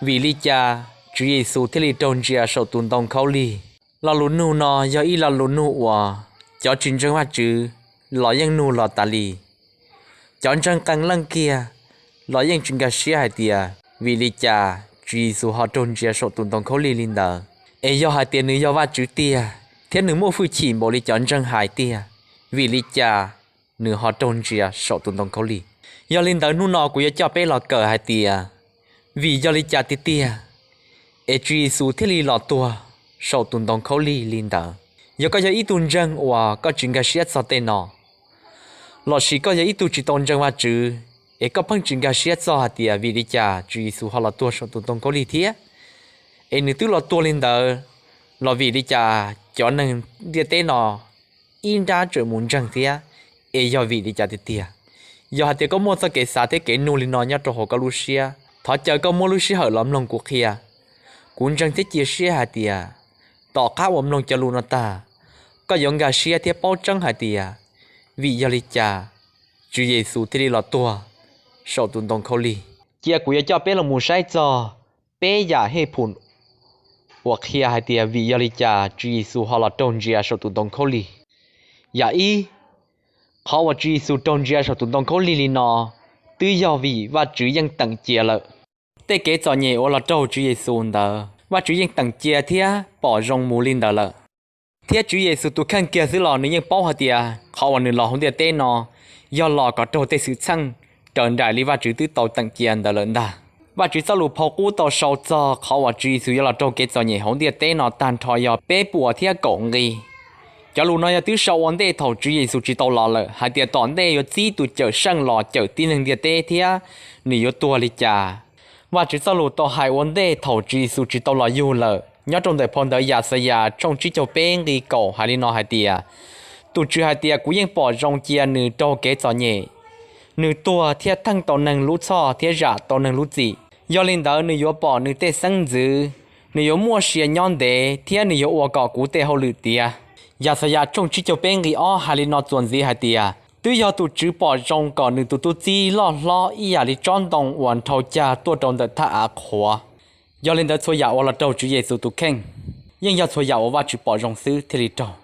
Vim li cas Tswv Yexus thiaj li raug ntsia saum tus ntoo khaub lig? Lo lus nug no yog ib lo lus nug uas cov tsis ntseeg Vajtswv los yeej nug los tas li. Cov ntseeg qee leej kiag los yeej tsis nkag siab hais tias vim li cas Tswv Yexus ho raug ntsia saum tus ntoo khaub lig li ntawd, es yog hais tias nws yog Vajtswv tiag thiab nws muaj hwj chim npaum li cov ntseeg hais tiag, vim li cas nws ho raug ntsia saum tus ntoo khaub lig? Yog li ntawd hnub no kuv yuav coj peb los kawm hais tias vim yog li cas tiag tiag es Tswv Yexus thiaj li los tuag saum tus ntoo khaub lig li ntawd. Yog koj yog ib tug ntseeg uas koj tsis nkag siab txog tej no, lossis koj yog ib tug tsis tau ntseeg Vajtswv es koj pheej tsis nkag siab txog hais tias vim li cas Tswv Yexus ho los tuag saum tus ntoo khaub lig thiab, es nws twb los tuag li ntawd los vim li cas cov neeg ntiaj teb no ib nrab tseem mus ntseeg thiab, es yog vim li cas tiag tiag? Yog hais tias koj muaj txoj kev xav thiab kev nug li no nyob rau hauv koj lub siab, thov caw koj muab lub sij hawm los mloog kuv qhia. Kuv ntseeg thiab cia siab hais tias tom qab uas mloog cov lus no tag, koj yuav nkag siab thiab paub tseeb hais tias vim yog li cas Tswv Yexus thiaj li los tuag saum tus ntoo khaub lig. Cia kuv yuav coj peb los mus saib txog peb yam hej phum uas qhia hais tias vim yog li cas Tswv Yexus ho los raug ntsia saum tus ntoo khaub lig. Yam ib, qhov uas Tswv Yexus raug ntsia saum tus ntoo khaub lig li no twb yog vim Vajtswv yeej teem cia lawm. Tej kev txom nyem uas los raug Tswv Yexus ntawd Vajtswv yeej teem cia thiab pom zoo mus li ntawd lawm. Thiab Tswv Yexus tus kheej kiag xwb los nws yeej paub hais tias qhov uas nws los hauv ntiaj teb no yog los kom raug tej xwm txheej raws nraim li Vajtswv twb tau teem cia ntawd lawm ntag. Vajtswv txoj lus phau qub tau sau txog qhov uas Tswv Yexus yuav los raug kev txom nyem hauv ntiaj teb no tag nrho yog peb puas thiab kaum nqi. Cov lus no yog twb sau ua ntej thaum Tswv Yexus tsis tau los lawm hais tias tom ntej yuav txib tus Cawmseej los cawm tib neeg ntiaj teb thiab nws yuav tuag li cas. Vajtswv txoj lus tau hais ua ntej thaum Tswv Yexus tsis tau los yug lawm nyob rau ntawm phau ntawv Yaxayas tshooj tsib caug peb nqi kaum hais li no hais tias, tus Tswv hais tias, kuv yeej pom zoo cia nws raug kev txom nyem, nws tuag thiaj theej tau neeg lub txhoj thiab zam tau neeg lub txim. Yog li ntawd nws yuav pom nws tej xeeb ntxwv, nws yuav muaj sia nyob ntev thiab nws yuav ua kom kuv tej hauj lwm tiav. Yaxayas tshooj tsib caug peb nqi ob hais li no txuas ntxiv hais tias, twb yog tus Tswv pom zoo kom nws tus tub txib loj hlob ib yam li tsob ntoo uas nrhau cag tuaj rau ntawm thaj av qhuav. Yog li ntawd txhua yam uas los raug Tswv Yexus tus kheej yeej yog txhua yam uas Vajtswv pom zoo xwb thiaj li raug.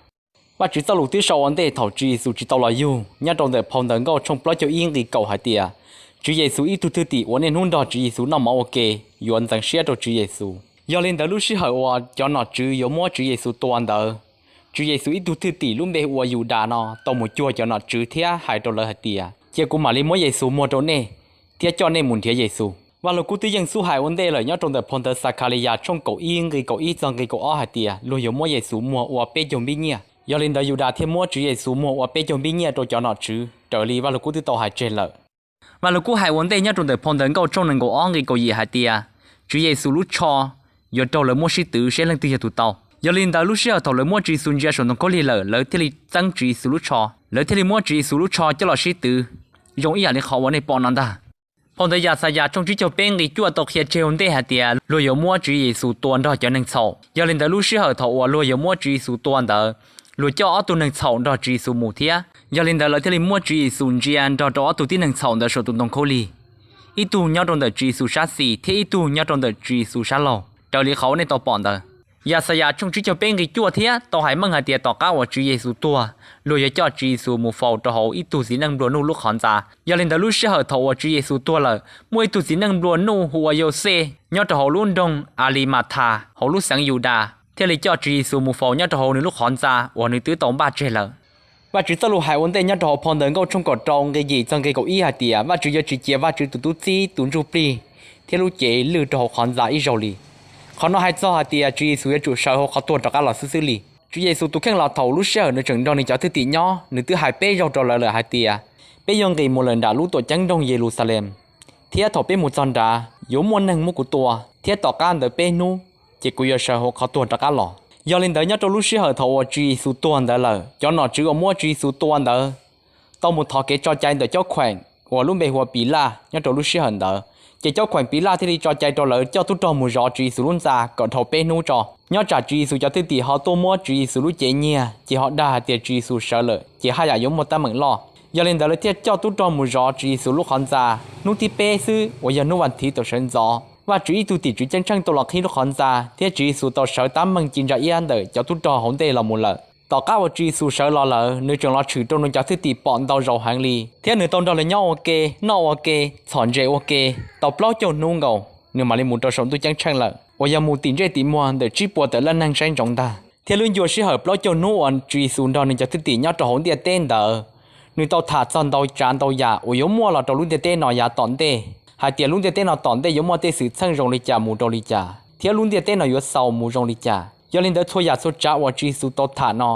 Vajtswv txoj lus twb sau ua ntej thaum Tswv Yexus tsis tau los yug nyob rau ntawm phau ntawv Nkauj tshooj plaub caug ib nqi kaum hais tias, Tswv Yexus ib tug thwj tim uas niaj hnub nrog Tswv Yexus noj mov ua ke yuav ntxeev siab rau Tswv Yexus. Yog li ntawd lub sij hawm uas cov nom tswv yuav muab Tswv Yexus tua ntawd, Tswv Yexus ib tug thwj tim lub npe hu ua Yudas no tau mus cuag cov nom tswv thiab hais rau lawv hais tias, cia kuv mam li muab Yexus muag rau nej thiab coj nej mus nrhiav Yexus. Vaj Lug Kub twb yeej xub hais ua ntej lawm nyob rau ntawm phau ntawv Xakhaliyas tshooj kaum ib nqi kaum ib txog nqi kaum ob hais tias luag yuav muab Yexus muag ua peb caug npib nyiaj. Yog li ntawd Yudas thiaj muab Tswv Yexus muag ua peb caug npib nyiaj rau cov nom tswv raws li Vaj Lug Kub twb tau hais tseg lawm. Vaj Lug Kub hais ua ntej nyob rau ntawm phau ntawv Nkauj tshooj nees nkaum ob nqi kaum yim hais tias, Tswv Yexus lub tsho yuav raug lawv muab sib twv seb leej twg yog tus tau. Yog li ntawd lub sij hawm thaum lawv muab Tswv Yexus ntsia saum ntoo khaub lig lawm, lawv thiaj li txeeb Tswv Yexus lub tsho, lawv thiaj li muab Tswv Yexus lub tsho coj los sib twv, zoo ib yam li qhov uas nej pom no ntag. Phau ntawv Yaxayas tshooj tsib caug peb nqi cuaj tau qhia tseg ua ntej hais tias luag yuav muab Tswv Yexus tua nrog cov neeg txhaum. Yog li ntawd lub sij hawm thaum uas luag yuav muab Tswv Yexus tua ntawd, luag coj ob tug neeg txhaum nrog Tswv Yexus mus thiab. Yog li ntawd lawv thiaj li muab Tswv Yexus ntsia nrog rau ob tug tib neeg txhaum ntawd saum tus ntoo khaub lig, ib tug nyob rau ntawm Tswv Yexus sab xis thiab ib tug nyob rau ntawm Tswv Yexus sab laug, raws li qhov uas nej tau pom ntawd. Yaxayas tshooj tsib caug peb nqi cuaj thiab tau hais meej hais tias tom qab uas Tswv Yexus tuag, luag yuav coj Tswv Yexus mus faus rau hauv ib tug txiv neej nplua nuj lub qhov ntxa. Yog li ntawd lub sij hawm thaum uas Tswv Yexus tuag lawm, muaj ib tug txiv neej nplua nuj hu ua Yauxej nyob rau hauv lub nroog Alimathas hauv lub xeev Yudas thiaj li coj Tswv Yexus mus faus nyob rau hauv nws lub qhov ntxa uas nws twb tau npaj tseg lawm. Vajtswv txoj lus hais ua ntej nyob rau hauv phau ntawv Nkauj tshooj kaum rau nqi yim txog nqi kaum ib hais tias Vajtswv yuav tsis cia Vajtswv tus tub txib tus ntsuj plig thiab lub cev lwj rau hauv qhov ntxa ib zaug li. Qhov no hais txog hais tias Tswv Yexus yuav tsum sawv hauv qhov tuag rov qab los xwb xwb li. Tswv Yexus tus kheej los thaum lub sij hawm nws tseem nrog nws cov thwj tim nyob, nws twb hais peb zaug rau lawv lawm hais tias, peb yuav nqis mus lawm nram lub tuam ceeb nroog Yeluxalees, thiab thaum peb mus txog nrad yuav muaj neeg muab kuv tua, thiab tom qab ntawd peb hnub ces kuv yuav sawv hauv qhov tuag rov qab los. Yog li ntawd nyob rau lub sij hawm thaum uas Tswv Yexus tuag ntawd lawm, cov nom tswv uas muab Tswv Yexus tua ntawd tau mus thov kev tso cai ntawm cov kheem uas lub npe hu ua Pilaj nyob rau lub sij hawm ntawd. Ces cov kheem Pilaj thiaj li tso cai rau lawv coj tub rog mus zov Tswv Yexus lub ntxa kom dhau peb hnub tso, nyob tsam Tswv Yexus cov thwj tim ho tuaj muab Tswv Yexus lub cev nyiag, ces ho dag hais tias Tswv Yexus sawv lawm ces haj yam yuav muaj teeb meem loj. Yog li ntawd lawv thiaj coj tub rog mus zov Tswv Yexus lub qhov ntxa. Hnub thib peb xwb uas yog hnub vas thiv tau sawv ntxov, Vajtswv ib tug tim tswv ceeb tsheej tau los qhib lub qhov ntxa, thiab Tswv Yexus tau sawv tab meeg ci ntsa iab ntawm cov tub rog hauv ntej los mus lawm. Tom qab uas Tswv Yexus sawv los lawm, nws tseem los tshwm rau nws cov thwj tim pom ntau zaus heev li, thiab nws tau nrog lawv nyob ua ke, noj ua ke, txhom ntses ua ke tau plaub caug hnub nkaus, nws mam li mus rau saum ntuj ceeb tsheej lawm, uas yog mus tim ntsej tim muag ntawm tsib puas tawm leej neeg saib ntsoov ntag. Thiab lub ncua sij hawm plaub caug hnub uas Tswv Yexus nrog nws cov thwj tim nyob rau hauv ntiaj teb ntawd, nws tau tham txog ntau tsav ntau yam uas yuav muaj los rau lub ntiaj teb no yav tom ntej, hais tias lub ntiaj teb no tom ntej yuav muaj tej xwm txheej zoo li cas mus rau li cas, thiab lub ntiaj teb no yuav xaus mus zoo li cas. Yog li ntawd, txhua yam txhua tsav uas Tswv Yexus tau tham no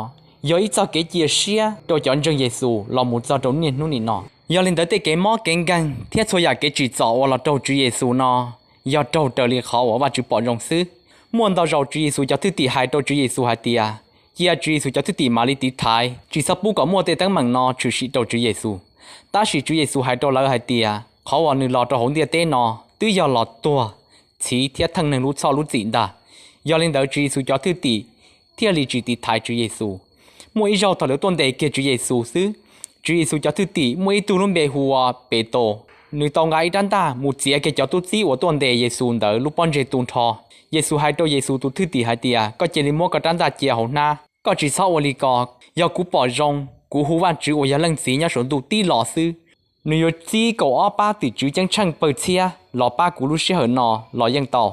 yog ib txoj kev cia siab rau cov ntseeg Yexus los mus txog rau niaj hnub nim no. Yog li ntawd, tej kev mob kev nkeeg thiab txhua yam kev tsim txom uas los raug Tswv Yexus no yog raug raws li qhov uas Vajtswv pom zoo xwb. Muaj ntau zaus Tswv Yexus cov thwj tim hais rau Tswv Yexus hais tias, cia Tswv Yexus cov thwj tim mam li tiv thaiv, tsis txhob pub kom muaj tej teeb meem no tshwm sim rau Tswv Yexus. Tab sis Tswv Yexus hais rau lawv hais tias qhov uas nws los rau hauv ntiaj teb no twb yog los tuag, txhiv thiab theej neeg lub txhoj lub txim ntag. Yog li ntawd, Tswv Yexus cov thwj tim thiaj li tsis tiv thaiv Tswv Yexus. Muaj ib zaug thaum lawv tuaj ntes kiag Tswv Yexus xwb, Tswv Yexus cov thwj tim muaj ib tug lub npe hu ua Petus, nws tau nqa ib rab ntaj mus txiav kiag cov tub txib uas tuaj ntes Yexus ntawd lub pob ntseg tu nrho. Yexus hais rau Yexus tus thwj tim hais tias, koj cia li muab koj rab ntaj cia hauv hnab, koj tsis txhob ua li ko. Yog kuv pom zoo, kuv hu Vajtswv uas yog Leej Txiv nyob saum ntuj tib los xwb, nws yuav txib kaum ob pab tim tswv ceeb tsheej pawg txhiab los pab kuv lub sij hawm no los yeej tau.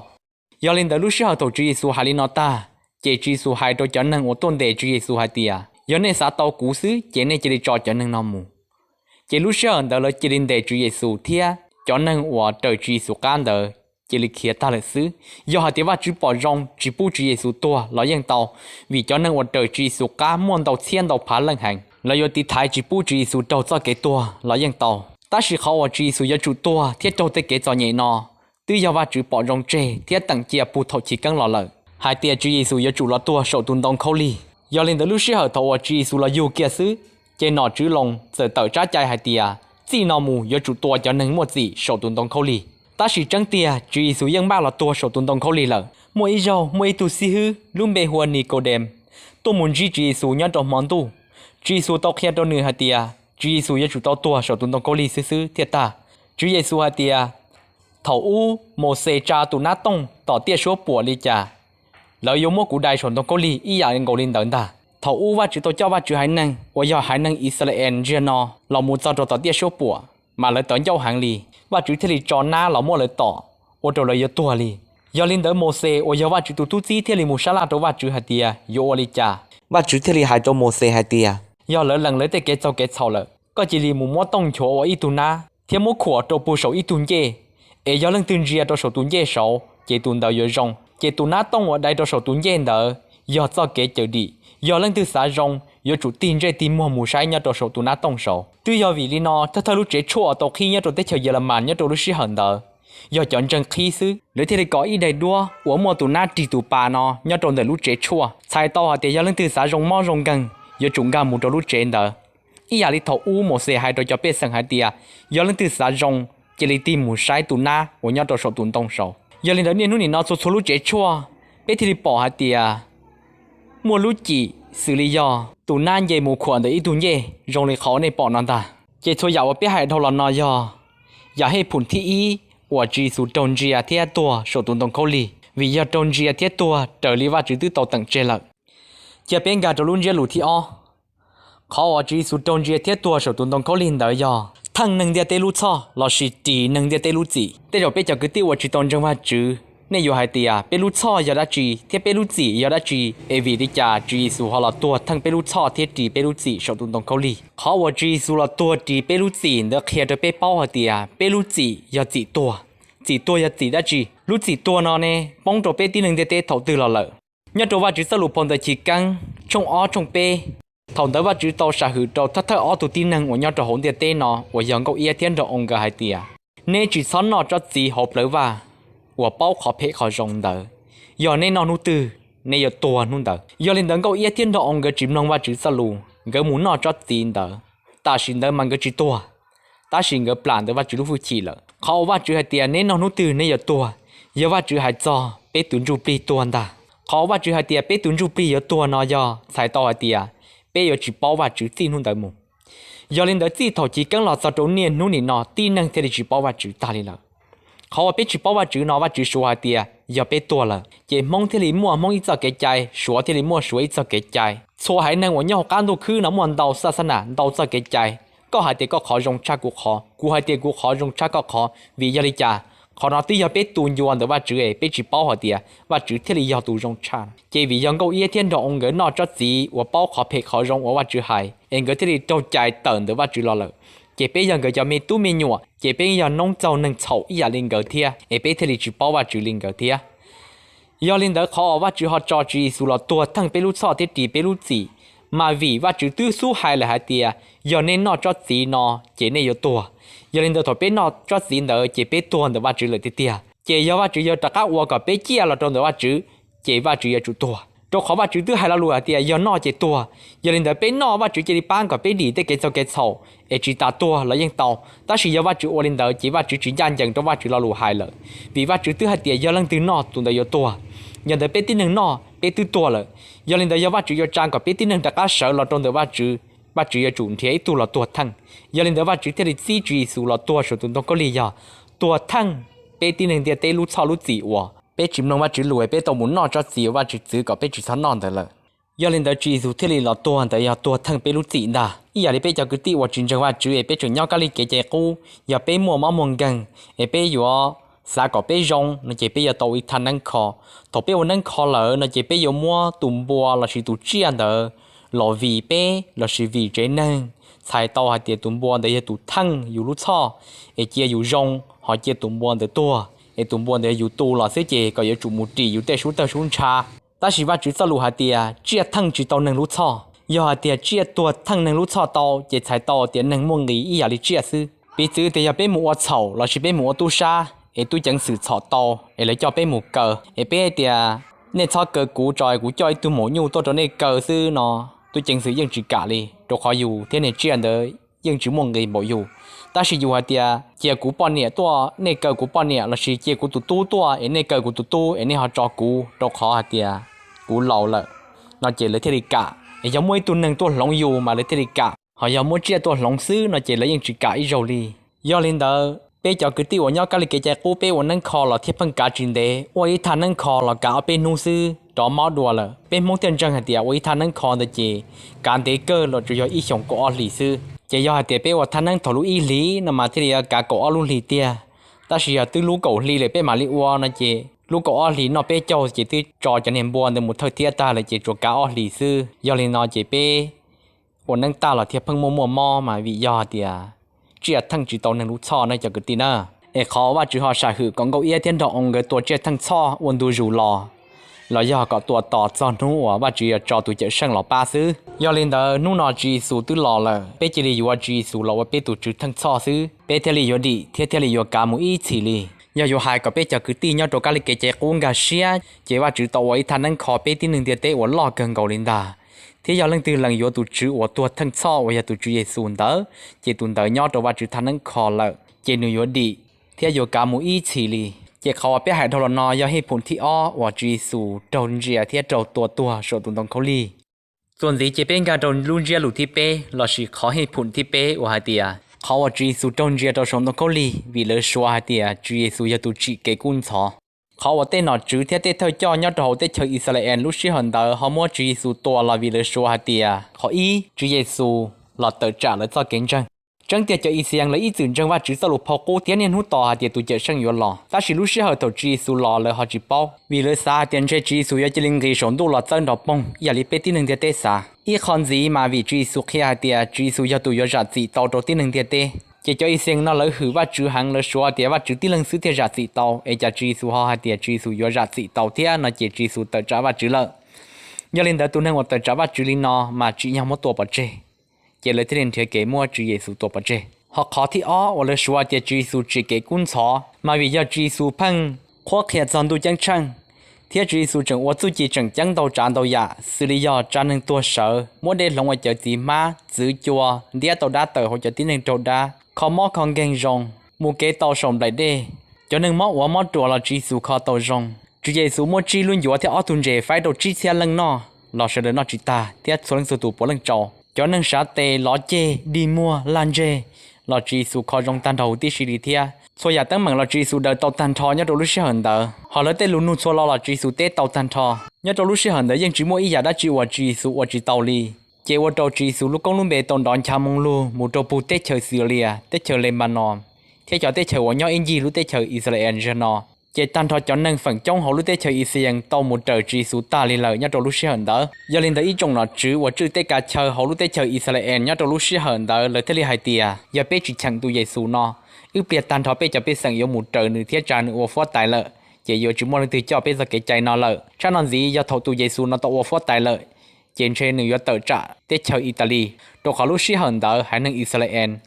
Yog li ntawd, lub sij hawm thaum Tswv Yexus hais li no tag, ces Tswv Yexus hais rau cov neeg uas tuaj ntes Tswv Yexus hais tias, yog nej xav tau kuv xwb ces nej cia li tso cov neeg no mus. Ces lub sij hawm ntawd lawv cia li ntes Tswv Yexus thiab cov neeg uas raws Tswv Yexus qab ntawd cia li khiav tag lawm xwb. Yog hais tias Vajtswv pom zoo tsis pub Tswv Yexus tuag los yeej tau, vim cov neeg uas raws Tswv Yexus qab muaj ntau txhiab ntau phav leej heev, lawv yuav tiv thaiv tsis pub Tswv Yexus raug txoj kev tuag los yeej tau. Tab sis qhov uas Tswv Yexus yuav tsum tuag thiab raug tej kev txom nyem no twb yog Vajtswv pom zoo tseg thiab teem cia puag thaum chiv keeb los lawm, hais tias Tswv Yexus yuav tsum los tuag saum tus ntoo khaub lig. Yog li ntawd, lub sij hawm thaum uas Tswv Yexus los yug kiag xwb, ces nom tswv Loos txawm tawm tsab cai hais tias txij no mus yuav tsum tua cov neeg muaj txim saum tus ntoo khaub lig. Tab sis tseeb tiag Tswv Yexus yeej npaj los tuag saum tus ntoo khaub lig lawm. Muaj ib zaug muaj ib tug xib hwb lub npe hu ua Nikaudem tuaj mus ntsib Tswv Yexus nyob rau hmo ntuj. Tswv Yexus tau qhia rau nws hais tias Tswv Yexus yuav tsum tau tuag saum tus ntoo khaub lig xwb xwb thiaj tag. Tswv Yexus hais tias, thaum ub Mauxes tsa tus nab tooj tom tiaj suab puam li cas, lawv yuav muab kuv dai saum ntoo khaub lig ib yam nkaus li ntawd ntag. Thaum ub Vajtswv tau coj Vajtswv haiv neeg uas yog haiv neeg Yixalayees ntsiag no los mus txog rau tom tiaj suab puam, mas lawv tawv ncauj heev li, Vajtswv thiaj li tso nab los muab lawv tom, ua rau lawv yuav tuag li. Yog li ntawd Mauxes uas yog Vajtswv tus tub txib thiaj li mus sab laj rau Vajtswv hais tias yuav ua li cas. Vajtswv thiaj li hais rau Mauxes hais tias, yog lawv lees lawv tej kev txaug kev txhaum lawm, koj cia li mus muab tooj nchuav ua ib tug nab thiab muab khuam rau puag saum ib tug ncej, es yog leej twg ntsia rau saum tus ncej saud ces tus ntawd yuav zoo. Ces tus nab tooj uas dai rau saum tus ncej ntawd yog txoj kev cawm dim. Yog leej twg xav zoo yuav tsum tig ntsej tig muag mus saib nyob rau saum tus nab tooj saud. Twb yog vim li no thawj thawj lub tsev tshuaj tau qhib nyob rau teb chaws Yelemas nyob rau lub sij hawm ntawd yog cov ntseeg qhib xwb, lawv thiaj li kov ib daim duab uas muaj tus nab rig tus pas no nyob rau ntawm lub tsev tshuaj, txhais tau hais tias yog leej twg xav zoo mob zoo nkeeg yuav tsum nkag mus rau lub tsev ntawd. Ib yam li thaum ub Mauxes hais rau cov pej xeem hais tias, yog leej twg xav zoo, cia li tig mus saib tus nab uas nyob rau saum tus ntoo saud. Yog li ntawd niaj hnub nim no txhua txhua lub tsev tshuaj, peb thiaj li pom hais tias muaj lub cim xws li yog tus nab nce mus khuam ntawm ib tug ncej zoo li qhov uas nej pom no ntag. Ces txhua yam uas peb hais dhau los no yog yam hej phum thib ib uas Tswv Yexus raug ntsia thiab tuag saum tus ntoo khaub lig, vim yog raug ntsia thiab tuag raws li Vajtswv twb tau teem tseg lawm. Cia peb nkag rau lub ntsiab lus thib ob. Qhov uas Tswv Yexus raug ntsia thiab tuag saum tus ntoo khaub lig ntawd yog theej neeg ntiaj teb lub txhoj lossis ris neeg ntiaj teb lub txim. Tej zaum peb cov kwv tij uas tsis tau ntseeg Vajtswv, nej yuav hais tias peb lub txhoj yog dab tsi thiab peb lub txim yog dab tsi, es vim li cas Tswv Yexus ho los tuag theej peb lub txhoj thiab ris peb lub txim saum tus ntoo khaub lig? Qhov uas Tswv Yexus los tuag ris peb lub txim ntawd qhia rau peb paub hais tias peb lub txim yog txim tuag. Txim tuag yog txim dab tsi? Lub txim tuag no ne poob rau peb tib neeg ntiaj teb thaum twg los lawm? Nyob rau Vajtswv txoj lus phau ntawv chiv keeb tshooj ob tshooj peb, thaum ntawd Vajtswv tau sam hwm rau thawj thawj ob tug tib neeg uas nyob rau hauv ntiaj teb no uas yog nkauj iab thiab nraug oo nkawd hais tias, neb tsis txhob noj tsob txiv hauv plawv vaj uas paub qhov phem qhov zoo ntawd. Yog neb noj hnub twg, neb yuav tuag hnub ntawd. Yog li ntawd nkauj iab thiab nraug oo nkawd tsis mloog Vajtswv txoj lus, nkawd mus noj tsob txiv ntawd. Tam sim ntawd mas nkawd tsis tuag, tab sis nkawd plam ntawm Vajtswv lub hwj chim lawm. Qhov uas Vajtswv hais tias neb noj hnub twg neb yuav tuag, yog Vajtswv hais txog peb tus ntsuj plig tuag ntag. Qhov uas Vajtswv hais tias peb tus ntsuj plig yuav tuag no yog txhais tau hais tias peb yuav tsis paub Vajtswv txij hnub ntawd mus. Yog li ntawd txij thaum chiv keeb los txog rau niaj hnub nim no tib neeg thiaj li tsis paub Vajtswv tag li lawm. Qhov uas peb tsis paub Vajtswv no Vajtswv suav hais tias yog peb tuag lawm, ces Hmoob thiaj li muaj Hmoob ib txoj kev cai, Suav thiaj li muaj Suav ib txoj kev cai. Txhua haiv neeg uas nyob hauv qab ntuj khwb no muaj ntau xaj xab nas, ntau txoj kev cai. Koj hais tias koj qhov zoo tshaj kuv qhov, kuv hais tias kuv qhov zoo tshaj koj qhov. Vim yog li cas? Qhov no twb yog peb tu ncua ntawm Vajtswv es peb tsis paub hais tias Vajtswv thiaj li yog tus zoo tshaj. Ces vim yog Nkauj Iab thiab Nraug Oo nkawd noj tsob txiv uas paub qhov phem qhov zoo uas Vajtswv hais es nkawd thiaj li raug cais tawm ntawm Vajtswv los lawm. Ces peb yog nkawd cov me tub me nyuam, ces peb yog noob txaug neeg txhaum ib yam li nkawd thiab, es peb thiaj li tsis paub Vajtswv li nkawd thiab. Yog li ntawd qhov uas Vajtswv ho tso Tswv Yexus los tuag theej peb lub txhoj thiab ris peb lub txim, mas vim Vajtswv twb xub hais lawm hais tias yog nej noj tsob txiv no ces nej yuav tuag. Yog li ntawd thaum peb noj tsob txiv ntawd ces peb tuag ntawm Vajtswv lawm tiag tiag. Ces yog Vajtswv yuav rov qab ua kom peb ciaj los rau ntawm Vajtswv, ces Vajtswv yuav tsum tuag, rau qhov Vajtswv twb hais lo lus hais tias yog noj ces tuag. Yog li ntawd peb noj Vajtswv cia li pab kom peb dim tej kev txaug kev txhaum es tsis tas tuag los yeej tau. Tab sis yog Vajtswv ua li ntawd ces Vajtswv tsis ncaj ncees rau Vajtswv lo lus hais lawm, vim Vajtswv twb hais tias yog leej twg noj tus ntawd yuav tuag. Yog ntawd peb tib neeg noj peb twb tuag lawm. Yog li ntawd yog Vajtswv yuav tsa kom peb tib neeg rov qab sawv los rau ntawm Vajtswv, Vajtswv yuav tsum nrhiav ib tug los tuag theej. Yog li ntawd Vajtswv thiaj li txib Tswv Yexus los tuag saum tus ntoo khaub lig yog tuag theej peb tib neeg ntiaj teb lub txhoj lub txim uas peb tsis mloog Vajtswv lus es peb tau mus noj tsob txiv uas Vajtswv txwv kom peb tsis txhob noj ntawd lawm. Yog li ntawd Tswv Yexus thiaj li los tuag ntawd yog tuag theej peb lub txim ntag. Ib yam li peb cov kwv tij uas tsis ntseeg Vajtswv es peb tseem nyob kab lig kev cai qub, yog peb muaj mob muaj nkeeg es peb yuav xav kom peb zoo no ces peb yuav tau ua ib thaj neeb kho. Thaum peb ua neeb kho lawm no ces peb yuav muab tus npua lossis tus tsiaj ntawd los vim peb lossis vim tsev neeg, txhais tau hais tias tus npua ntawd yog tus theej yus lub txhoj es cia yus zoo, ho cia tus npua ntawd tuag es tus npua ntawd yog yus tu los xwb ces kom yuav tsum mus ris yus tej sub tawg sub ntsha. Tab sis Vajtswv txoj lus hais tias tsiaj theej tsis tau neeg lub txhoj. Yog hais tias tsiaj tuag theej neeg lub txhoj tau ces txhais tau tias neeg muaj nqis ib yam li tsiaj xwb. Piv txwv tias yog peb mus ua txhaum lossis peb mus ua tub sab es tub ceev xwm txhom tau es lawv coj peb mus kaw es peb hais tias nej txhob kaw kuv tso es kuv coj ib tug maum nyuj tuaj rau nej kaw xwb no, tub ceev xwm yeej tsis kam li, rau qhov yus thiab niag tsiaj ntawd yeej tsis muaj nqis npaum yus. Tab sis yus hais tias cia kuv poj niam tuaj nej kaw kuv poj niam lossis cia kuv tus tub tuaj es nej kaw kuv tus tub es nej ho tso kuv rau qhov hais tias kuv laus lawm no ces lawv thiaj li kam. Es yog muaj ib tug neeg tuaj hloov yus mas lawv thiaj li kam, ho yog muab tsiaj tuaj hloov xwb no ces lawv yeej tsis kam ib zaug li. Yog li ntawd peb cov kwv tij uas nyob kab lig kev cai qub peb ua neeb kho los thiaj pheej kav tsis ntev, ua ib thaj neeb kho los kav ob peb hnub xwb rov mob dua lawm. Peb Hmoob thiaj ntseeg hais tias ua ib thaj neeb kho ntawd ces kav ntev kawg los tsuas yog ib xyoos kaum ob hlis xwb. Ces yog hais tias peb ua thaj neeb thaum lub ib hlis no mas thiaj li yuav kav kaum ob lub hlis tiag. Tab sis yog twb lub kaum hli lawm peb mam li ua no ces lub kaum ob hlis noj peb caug ces twb tso cov niag npua ntawd mus thawj thiab tag lawm ces tsuas kav ob hlis xwb. Yog li no ces peb ua neeb tag los thiaj pheej muaj muaj mob mas vim yog hais tias tsiaj theej tsis tau neeg lub txhoj na cov kwv tij na. Es qhov Vajtswv ho sam hwm kom Nkauj Iab thiab Nraug Oo nkawd tua tsiaj theej txhoj ua ntu zus los, los yog kom tua tos txog hnub uas Vajtswv yuav tso tus Cawmseej los pab xwb. Yog li ntawd hnub no Tswv Yexus twb los lawm, peb cia li yuav Tswv Yexus los ua peb tus Tswv theej txhoj xwb, peb thiaj li yuav dim thiab thiaj li yuav kav mus ib txhis li. Yog yuav hais kom peb cov kwv tij nyob rau kab lig kev cai qub nkag siab, ces Vajtswv tau ua ib thaj neeb kho peb tib neeg ntiaj teb uas loj kawg nkaus li ntag. Thiab yog leej twg lees yuav tus Tswv uas tuag theej txhoj uas yog tus Tswv Yexus ntawd, ces tus ntawd nyob rau Vajtswv thaj neeb kho lawm, ces nws yuav dim thiab yuav kav mus ib txhis li. Ces qhov uas peb hais dhau los no yog hej phum thib ob uas Tswv Yexus raug ntsia thiab raug tua tuag saum tus ntoo khaub lig. Txuas ntxiv ces peb nkag rau lub ntsiab lus thib peb lossis qhov hej phum thib peb uas hais tias qhov uas Tswv Yexus raug ntsia rau saum ntoo khaub lig vim lawv suav hais tias Tswv Yexus yog tus tsim kev kub ntxhov. Qhov uas tej nom tswv thiab tej thawj coj nyob rau hauv teb chaws Yixalayees lub sij hawm ntawd ho muab Tswv Yexus tua los vim lawv suav hais tias qhov ib, Tswv Yexus los tawm tsam lawv txoj kev ntseeg. Tseeb tiag cov Ixayees lawv ib txwm ntseeg Vajtswv txoj lus phau qub thiab niaj hnub tos hais tias tus Cawmseej yuav los, tab sis lub sij hawm thaum Tswv Yexus los lawv ho tsis paub, vim lawv xav hais tias ntshe Tswv Yexus yuav cia li nqis saum ntuj los txawb nrov poog ib yam li peb tib neeg ntiaj teb xav. Ib qho ntxiv mas vim Tswv Yexus qhia hais tias Tswv Yexus yog tus yuav zam txim tau rau tib neeg ntiaj teb, ces cov Ixayees no lawv hwm Vajtswv heev, lawv suav tias Vajtswv tib leeg xwb thiaj zam txim tau, es cas Tswv Yexus ho hais tias Tswv Yexus yuav zam txim tau thiab no ces Tswv Yexus tawm tsam Vajtswv lawm. Yog li ntawd tus neeg uas tawm tsam Vajtswv li no mas tsim nyog muab tua pov tseg, ces lawv thiaj li nrhiav kev muab Tswv Yexus tua pov tseg. Ho qhov thib ob uas lawv suav tias Tswv Yexus tsim kev kub ntxhov mas vim yog Tswv Yexus pheej qhuab qhia txog Ntuj Ceeb Tsheej, thiab Tswv Yexus tseem ua txuj ci tseem ceeb ntau tsav ntau yam xws li yog tsa neeg tuag sawv, muab dej hloov ua cawv txiv hmab, txwv cua, ntiab tau dab taws hauv cov tib neeg raug dab, kho mob kho nkeeg zoo, mus kev tau saum nplaim dej, cov neeg mob uav mob ruas los Tswv Yexus kho tau zoo. Tswv Yexus muaj tsib lub ncuav thiab ob tug ntses faib rau tsib txhiab leej noj los sawv daws noj tsis tag thiab txhua leej txhua tus puav leej tsaus. Cov neeg sav tes lov ceg dig muag lag ntseg los Tswv Yexus kho zoo tag nrho huv tib si li thiab. Txhua yam teeb meem los Tswv Yexus daws tau tag nrho nyob rau lub sij hawm ntawd. Ho lawv tej lus nug txhua lo los Tswv Yexus teb tau tag nrho. Nyob rau lub sij hawm ntawd yeej tsis muaj ib yam dab tsi uas Tswv Yexus ua tsis tau li. Ces ua rau Tswv Yexus lub koob lub npe tau nrov ncha moo lug mus rau puag teb chaws Xilias, teb chaws Lebanon, thiab cov teb chaws uas nyob ib ncig lub teb chaws Ixayees zag no. Ces tag nrho cov neeg feem coob hauv lub teb chaws Ixayees tau mus raws Tswv Yexus tag li lawm nyob rau lub sij hawm ntawd. Yog li ntawd ib tsoom nom tswv uas tswj tej kav chaw hauv lub teb chaws Ixayees nyob rau lub sij hawm ntawd lawv thiaj li hais tias, yog peb tsis cheem tus Yexus no, wb pliag tag nrho peb cov pej xeem yuav mus raws nws thiab tsa nws ua huab tais lawm, ces yuav tsis muaj leej twg coj peb txoj kev cai no lawm. Tshaj no ntxiv yog thaum tus Yexus no tau ua huab tais lawm, ces ntshe nws yuav tawm tsam teb chaws Italis, rau qhov lub sij hawm ntawd haiv neeg Ixayees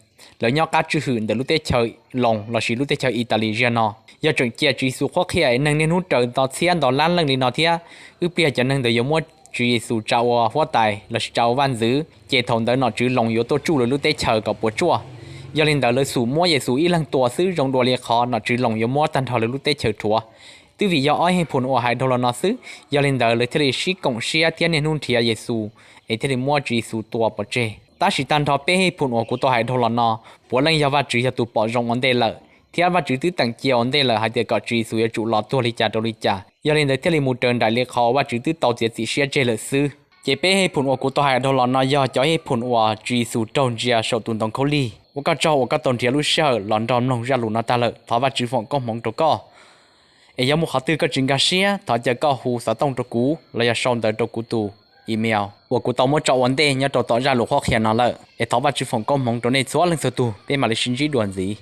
lawv nyob qab tswj hwm ntawm lub teb chaws Loos lossis lub teb chaws Italis zag no. Yog tseem cia Tswv Yexus qhuab qhia es neeg niaj hnub raws nto txhiab nto lab leej li no thiab, wb pliag cov neeg ntawd yuav muab Tswv Yexus tsa ua huab tais lossis tsa ua vaj ntxwv, ces thaum ntawd nom tswv Loos yuav tuaj tsuj lawv lub teb chaws kom puas tsuaj. Yog li ntawd lawv xum muab Yexus ib leeg tua xwb zoo dua li qhov nom tswv Loos yuav muab tag nrho lawv lub teb chaws rhuav. Twb vim yog ob Hej Phum uas hais dhau los no xwb, yog li ntawd lawv thiaj li sib koom siab thiab niaj hnub nrhiav Yexus es thiaj li muab Tswv Yexus tua pov tseg. Tab sis tag nrho peb Hej Phum uas kuv tau hais dhau los no, puav leej yog Vajtswv yog tus pom zoo ua ntej lawm, thiab Vajtswv twb teem cia ua ntej lawm hais tias kom Tswv Yexus yuav tsum los tuag li cas rau li cas. Yog li ntawd thiaj li mus raws nraim li qhov Vajtswv twb tau txiav txim siab tseg lawm xwb. Ces peb Hej Phum uas kuv tau hais dhau los no yog cov Hej Phum uas Tswv Yexus raug ntsia saum tus ntoo khaub lig. Ua koj tsaug uas koj tau nrhiav lub sij hawm los nrog mloog zaj lus no tag lawm, thov Vajtswv foom koob hmoov rau koj. Es yog muaj qhov twg koj tsis nkag siab, thov cia koj hu xov tooj rau kuv los yog sau ntawv rau kuv tus email uas kuv tau muab tso ua ntej nyob rau tom zaj lus qhuab qhia no lawm. Es thov Vajtswv foom koob hmoov rau nej txhua leej txhua tug, peb mam li sib ntsib dua ntxiv.